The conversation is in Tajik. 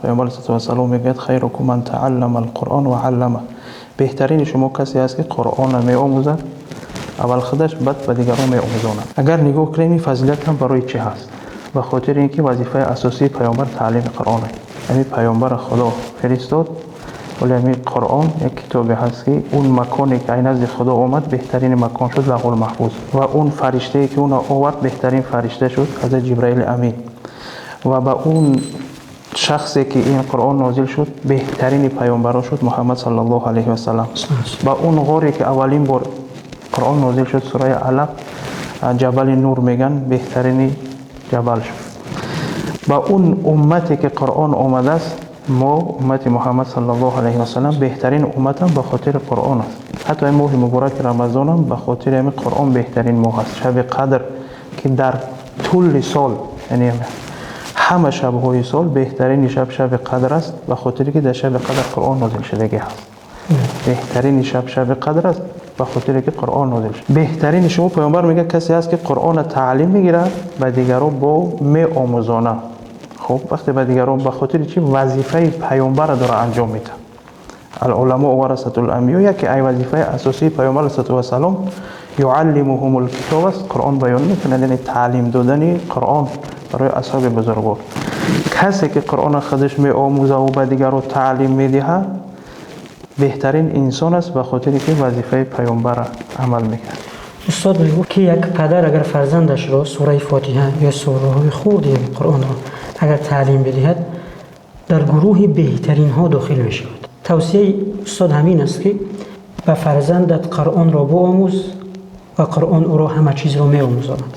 Паёмбар алайҳиссалоту вассалом мегӯяд: хайрукум ман тааллама алқуръон ва аллама. Беҳтарини шумо касе аст, ки Қуръонро меомӯзад, аввал худаш, баъд ба дигарон меомӯзонад. Агар нигоҳ кунем, ин фазилат ҳам барои чӣ ҳаст? Ба хотири ин ки вазифаи асосии паёмбар таълими Қуръон аст. Ҳамин паёмбарро Худо фиристод, вале ҳамин Қуръон як китобе ҳаст, ки он маконе ки ай назди Худо омад, беҳтарини макон шуд, Лавҳул Маҳфуз, ва он фариштае, ки онро овард, беҳтарин фаришта шуд, Ҳазрат Ҷибраили Амин, ва ба он шахсе, ки ин Қуръон нозил шуд, беҳтарини паёмбарон шуд, Муҳаммад саллаллоҳу алайҳи васаллам. Ба он ғоре, ки аввалин бор Қуръон нозил шуд, сураи Алақ, Ҷабали Нур меган, беҳтарини ҷабал шуд. Ба он уммате, ки Қуръон омадааст, мо уммати Муҳаммад саллаллоҳу алайҳи васаллам беҳтарин умматам ба хотири Қуръон аст. Ҳатто ин моҳи мубораки Рамазонам ба хотири ҳамин Қуръон беҳтарин моҳ аст. Шаби Қадр, ки дар тӯли сол, яъне ҳама шабҳои сол, беҳтарини шаб шаби Қадр аст, ба хотире ки дар шаби Қадр Қуръон нозил шудагӣ ҳаст. Беҳтарини шаб шаби Қадр аст, ба хотире ки Қуръон нозил шуд. Беҳтарини шумо, паёмбар мегӯяд, касе аст, ки Қуръонро таълим мегирад, ба дигарон бо меомӯзонад. Хуб, вақте ба дигарон, ба хотири чӣ? Вазифаи паёмбарро дора анҷом медиҳад. Алуламо варасатул анбиё. Яке ай вазифаи асосии паёмбар алайҳиссалоту вассалом юаллимуҳумул китоб аст, Қуръон баён мекунад, яъне таълим додани Қуръон барои асҳоби бузургвор. Касе, ки Қуръонро худаш меомӯзаву ба дигарон таълим медиҳад, беҳтарин инсон аст, ба хотире ки вазифаи паёмбарро амал мекунад. Устод мегӯфт, ки як падар агар фарзандашро сураи Фотиҳа ё сураҳои хурди Қуръонро агар таълим бидиҳад, дар гурӯҳи беҳтаринҳо дохил мешавад. Тавсияи устод ҳамин аст, ки ба фарзандат Қуръонро биомӯз ва Қуръон ӯро ҳама чизро меомӯзонад.